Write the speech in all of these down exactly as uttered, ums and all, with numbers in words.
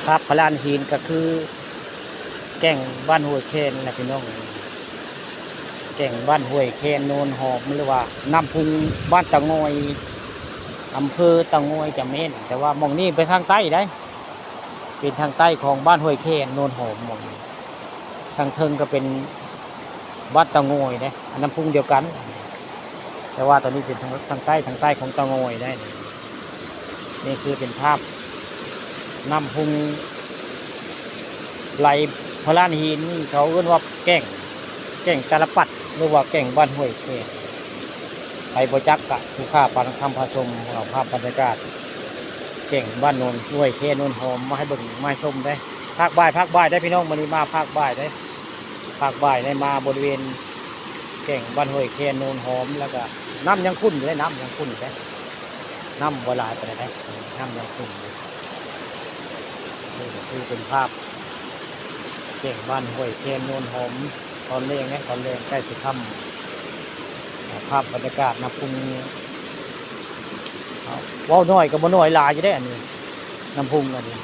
ภาพพระลานหินก็คือ แก่งบ้านห้วยแคนนะพี่น้อง แก่งบ้านห้วยแคนโนนหอม หรือว่าน้ำพุงบ้านตะงอย อำเภอตะงอยจะแม่น แต่ว่าหม่องนี้ไปทางใต้ได้ เป็นทางใต้ของบ้านห้วยแคนโนนหอมหม่องนี้ ทางเทิงก็เป็นบ้านตะงอยเด้ อันน้ำพุงเดียวกัน แต่ว่าตอนนี้เป็นทาง ทางใต้ ทางใต้ของตะงอยได้ นี่คือเป็นภาพน้ำพุงไหลพระลานหิน เขาเอิ้นว่าแก่ง แก่งตาลปัด หรือว่าแก่งบ้านห้วยแคน ไปบ่จักกะผู้ข้าปานคำพาชม เอาภาพบรรยากาศ แก่งบ้านโนนห้วยแคนโนนหอมมาให้เบิ่งมาให้ชมได้ ภาคบ่าย ภาคบ่ายได้พี่น้อง มื้อนี้มาภาคบ่ายได้ ภาคบ่ายได้มาบริเวณ แก่งบ้านห้วยแคนโนนหอม แล้วก็น้ำยังขุ่นอยู่เลย น้ำยังขุ่นอยู่เลย น้ำบ่หลายปานใดนะ น้ำยังขุ่นอยู่ นี่ก็คือเป็นภาพ แก่งบ้านห้วยแคนโนนหอม ตอนแลงนะ ตอนแลงใกล้สิค่ำ ภาพบรรยากาศน้ำพุง เว้าน้อยก็บ่น้อยหลายอยู่เด้อันนี้ น้ำพุงอันนี้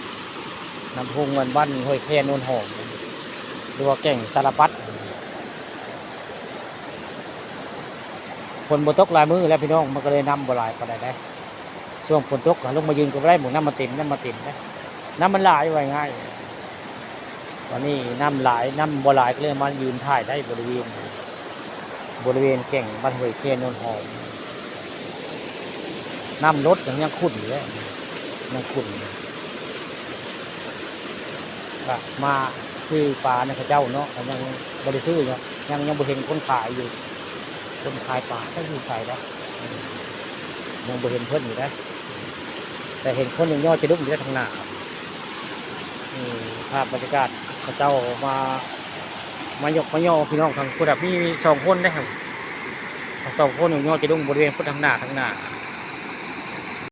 น้ำพุงอันบ้านห้วยแคนโนนหอม หรือว่าแก่งตาลปัด ฝนบ่ตกหลายมื้อแล้วพี่น้อง มันก็เลยน้ำบ่หลายปานใดได้ ช่วงฝนตกก็ลงมายืนก็บ่ได้ หมู่น้ำมันเต็ม น้ำมันเต็มนะ น้ำมันหลายว่าง่าย วันนี้น้ำหลาย น้ำบ่หลายก็เลยมายืนถ่ายได้บริเวณ บริเวณแก่งบ้านห้วยแคนโนนหอม น้ำลดยัง ยังขุ่นอยู่เลย ยังขุ่นอยู่ ก็มาซื้อปลาในเขาเจ้าเนาะ ก็ยังบ่ได้ซื้อเนาะ ยัง ยังบ่เห็นคนขายอยู่ คนขายปลาก็อยู่ใส่แล้ว ยังบ่เห็นเพิ่นอยู่นะ แต่เห็นคนหนึ่งย่อจะดุ้งอยู่ทางหน้า นี่ภาพบรรยากาศเขาเจ้ามา มายกมาย่อพี่น้องทางพุ้นน่ะ มีสองคนเด้ครับ สองคนย่อจะดุ้งบริเวณพุ้นทางหน้า ทางหน้า